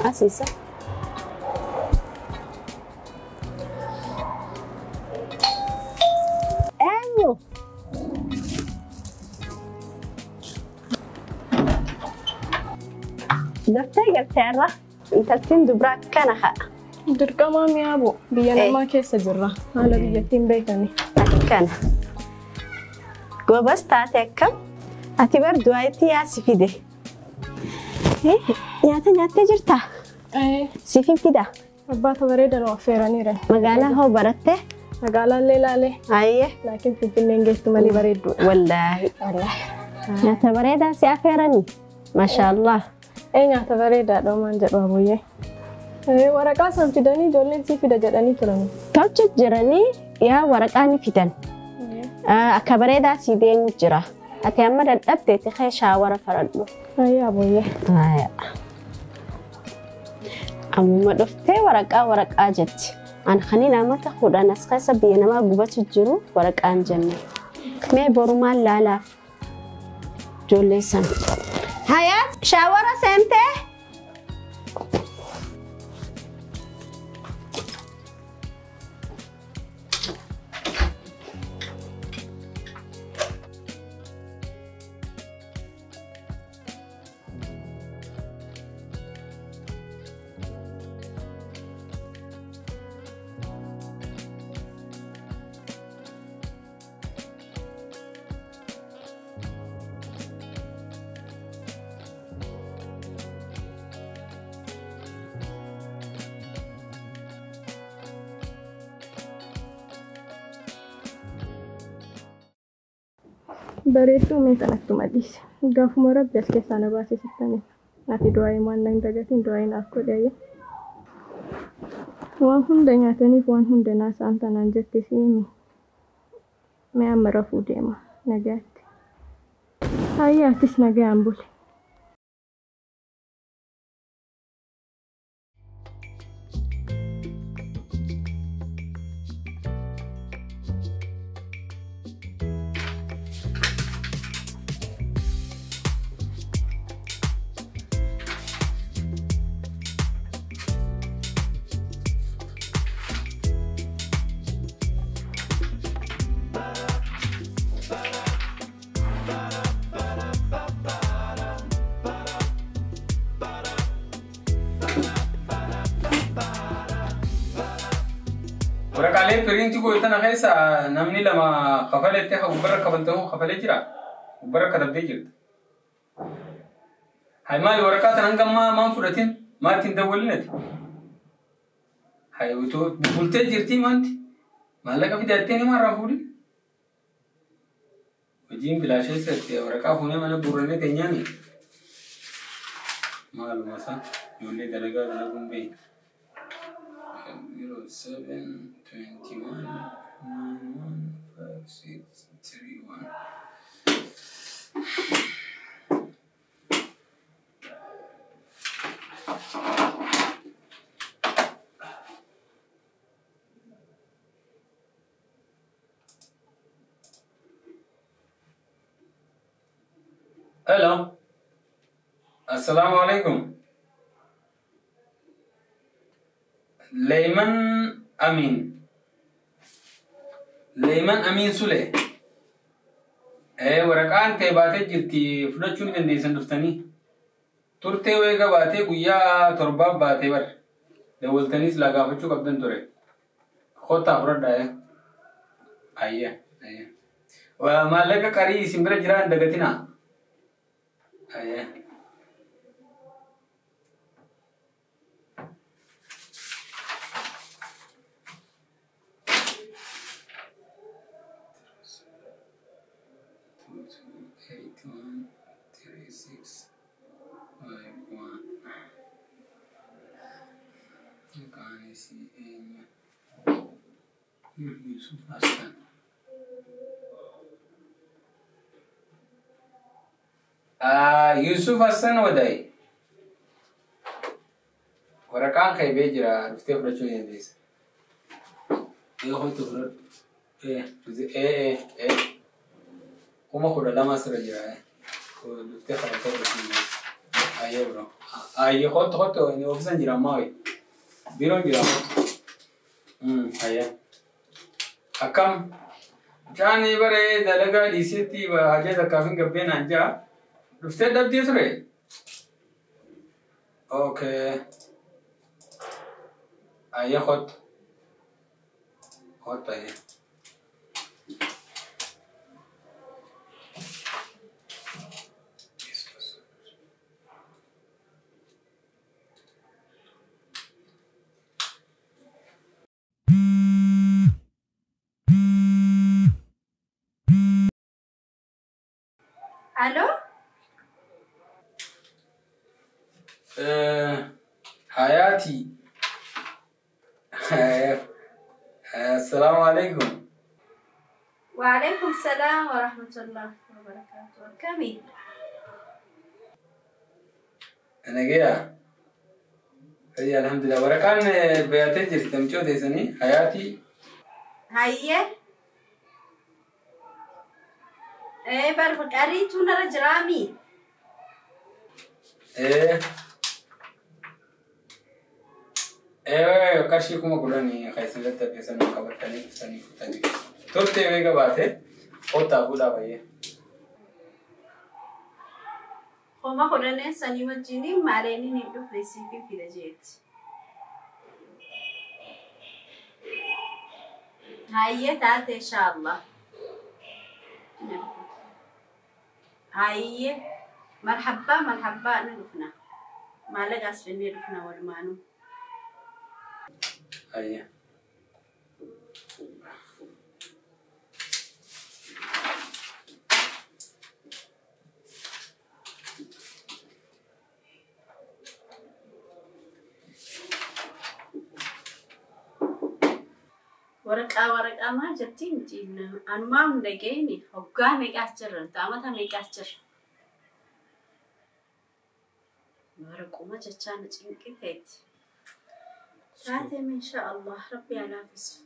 Asisa. Eenyu? Daftee galtee irra intaltiin dubraa akkana ha'a. Dirqamaa mi'aa bu'u. Biyya namaa keessa jirra. Haala biyyattiin beekani. Akkana. Gobas taate akkam? Ati bar du'aayitti yaasi fide. Nyaata nyaattee jirtaa? Siifin fidaa? Abbaata bareeda nu affeeraniira. Magaalaa hoo barattee? Magaalaan ilaalee. Ayyee. Laakiin Finfinneen geessu malee bareedduudha. Wallaahi. Nyaata bareedaa si affeeranii? Maashaallah. Nyaata bareedaadha waan jedhu abooyyee. Waraqaa san fidanii ijoolleen sii fida jedhanii turan. Tolcha jiranii yaa waraqaa ni fidan. Akka bareedaa sii deemu jira. Ati amma dadhabdeetti kee shaawara faradhu. Ayyee abooyyee. Ammuma dhuftee waraqaa waraqaa jetti. An kaniin amata 10 as keessa biyya namaa gubatu jiru waraqaan jenne. Mee borumaan laalaaf ijoollee sana. Hayaat shaawara seentee? Bareedduu mee sanatti madhiise. Gaafuma rabbi as keessaa na baasee sittanii. Ati du'aa'ee waan na hin dagatiin du'aa'ee naaf godhe. Waan hunda nyaataniif waan hunda naasa'an tanaan jette siimi. Mee amma rafuu deema nagaatti. Ayyee atis nagaan buli. Waraqaalee piriintii gootan keessa namni lama kafaletti gubbarra kafaltamu kafalee jira. Gubbarra katabdee jirti. Hai maali waraqaa tan hanga ammaa maan fudhatin maatti hin dawwalinati. Hai utuu bultee jirtii maanti maallaqa fidattee ni maarraan fuudhin. Hojiin bilaasheessatti waraqaa fuunee mana guurrannee teenyaani. Maaluma isaa ijoollee dalagaa dalaguun beeku. 0 7 21 9 1 5 6 3 1. Hello. Assalamu alaikum. Leyman Amin. Leyman Amin Sule. Waraqaan ta'e baatee jirti fudhachuu ni dandeessan dhuftanii. Turtee weega baatee guyyaa 7 baatee bar. Dawwaltaniis laa gaafachuu qabdan ture. Kottaa fudhadhaa. Ayya ayya. Maallaqa qarii isin bira jiraa hin dagatinaa. Ayya. Yusuf Hassan. Yusuf Hassan Wadai. Waraqaan kee bee jira dhuftee fudhachuu ni dandeessa. Kottu fudhadhu. 12,000 sirra jira. Dhuftee qabattee fudhachuu ni dandeessa. Ayyee bro. Ayyee kottu kottu ofiisan jira ammaa wayi. Biiroon jira kottu. Ayyee. Akkam. Mucaan baree dalagaa dhiisetti hajee takkaaf hin gabbeen naan jaa. Dhuftee dhabdee ture? Okay. Ayyee kottu. Kottu ayyee. Alo? Hayati. Assalamu alaikum. Wa alaikum salam wa rahmatullahi wa barakatuh. Kami? Nagaya. Ay alhamdulillah. Waraqaan bayatee jirti namchoo teessanii Hayati. Hayyee. Barqariitu nara jiraami. Qarshii 10,000 keessan dadhabbeessan qabatanii dhuftanii fuutanii. Turtee eega baate kottaa fuudhaa baay'ee. 10,000 sanii wajjin maaleen hin dhufne siif fida jeetti. Hayyee taate inshaallah. Hayyee marhabbaa marhabbaa ni dhufna. Maallaqa as finnee dhufna walumaanuu. Hayyee. Waraqaa waraqaa maal jettiin anumaa hunda geenye hoggaa meeqaas jirra taamata meeqaas jirra. Waraquma jechaa na cinqiteetti. Taatee insha Allah rabbi alaafisu.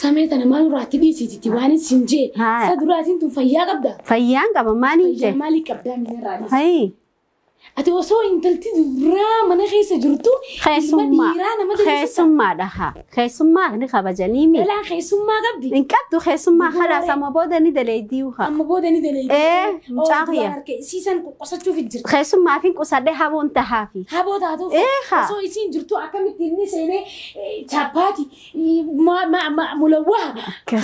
Samee tana maal irratti dhiisiti waan isin jee sa duraatiin tun fayyaa qabda. Fayyaan qaba maaliin jee? Fayyaa maalii qabdaa mineraalis? Hayi. Ati osoo intalti duraa mana keessa jirtu keessummaa keessummaadha haa keessummaa ni kabajanii mi? Dhalaan keessummaa qabdi. Hin qabdu keessummaa khalaas amma booda ni daleeydii haa. Amma booda ni daleeydii. Mucaa kiyya. Siisan qusachuuf jirti. Keessummaa fi qusadhee haboon tahaafi. Haboo taatuuf. Osoo isiin jirtu akkamitti inni seenee chaappaati mulawwaa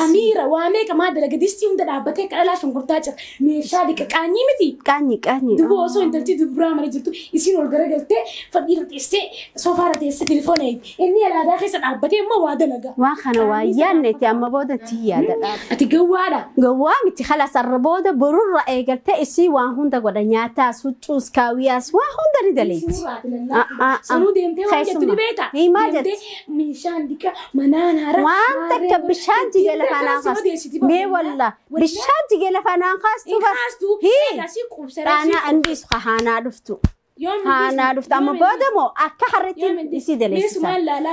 hamiira waa meeqa maa dalaga distii hunda dhaabbatee kadhalaa shunkurtaa jira meeshaa dhiqa qaanyii miti. Qaanyi qaanyi. Duba osoo intalti duraa mana jirtu isiin ol garagaltee fadhii teessee soofaarra teessee telefoona eegi. Inni alaadaa keessa dhaabbatee immoo waa dalaga. Waan kana waa yaadneeti amma booda tiyyaadha. Ati gawwaadha. Gawwaa miti khalaas arra booda borurra eegaltee isii waan hunda godha nyaataas huccuus kaawwiyaas waan hunda ni daleetti. Sanuu deemtee waan jettu ni beektaa? Maal jetti? Meeshaan dhiqa manaan hara. Waan takka bishaan jigee lafa naan kaastu. Mee walla bishaan jigee lafa naan kaastu. Kaastu. Dhaanaa andiisu haanaa dhuftu. Haanaa dhuftu amma booda moo akka harreetti isii daleessisa.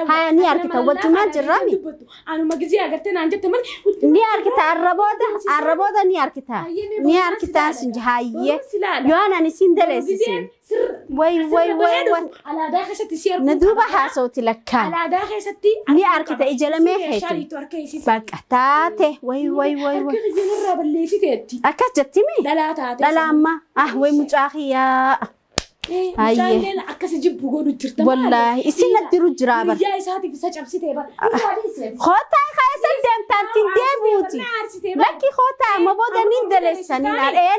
Haa ni argita wajjumaan jirraami. Anuma gizee agartee naan jette malee. Ni argita arra booda ni argita. Ni argita sin hayyee. Yoo anaan isin daleessise. Way way way way. Alaadaa keessatti si argu. Na duuba haasawti lakkaan. Alaadaa keessatti. Ni argita ija lamee heetu. Bakka taate way way way way. Harka kiyya balleessiteetti. Akkas jettimi? Dhalaa taate. Dhalaa amma ah way mucaa kiyyaa. Mucaalleen akkasi jibbu godhu jirta. Wallaahi isin natti jiru jira bar. Biyyaa isaatiif isa cabsitee bar. Kootaa keessa deemtaan tin deebuuti. Lakki kootaa amma booda ni daleessa ni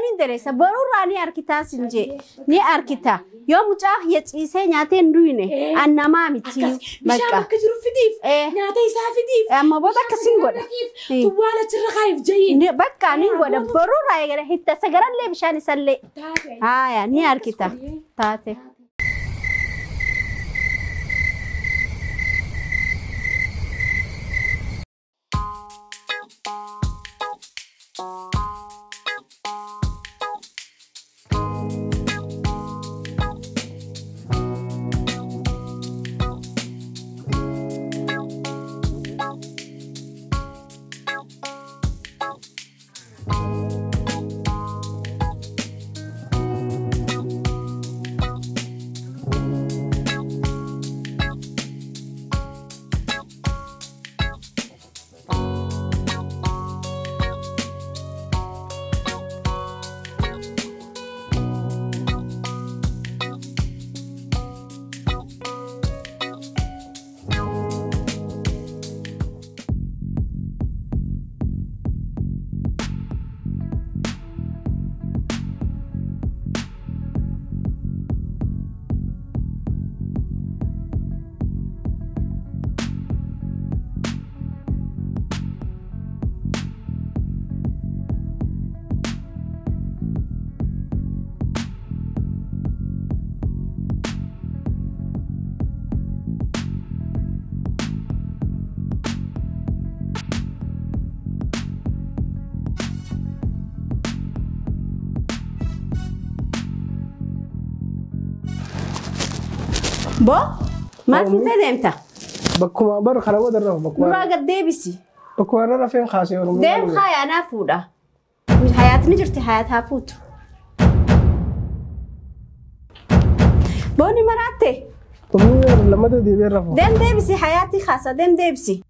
ni daleessa borurraa ni arkitaa sin jee ni arkita. Yoo mucaa kiyya ciisee nyaatee hin duwine an namaa miti. Bishaan bakka jiru fidiif. Nyaata isaa fidiif. Amma booda akkasiin godha. Tuwwaala achirra kaa'iif jahiin. Bakka ni godha borurraa eegale hitta sagarallee bishaan isallee. Haaya ni arkita. Taate. Bo, maal fuutee deemta? Bakkuma bar kana booda irra bakkuma. Nurraa gad deebisi. Bakkuma irra rafeen kaasee Oromoo. Deem hayaa naa fuudha. Hayaatni jirti hayaat haa fuutu. Booni maraatte. Oromoo lammata deebi'ee rafu. Deem deebisi hayaatii kaasa deem deebisi.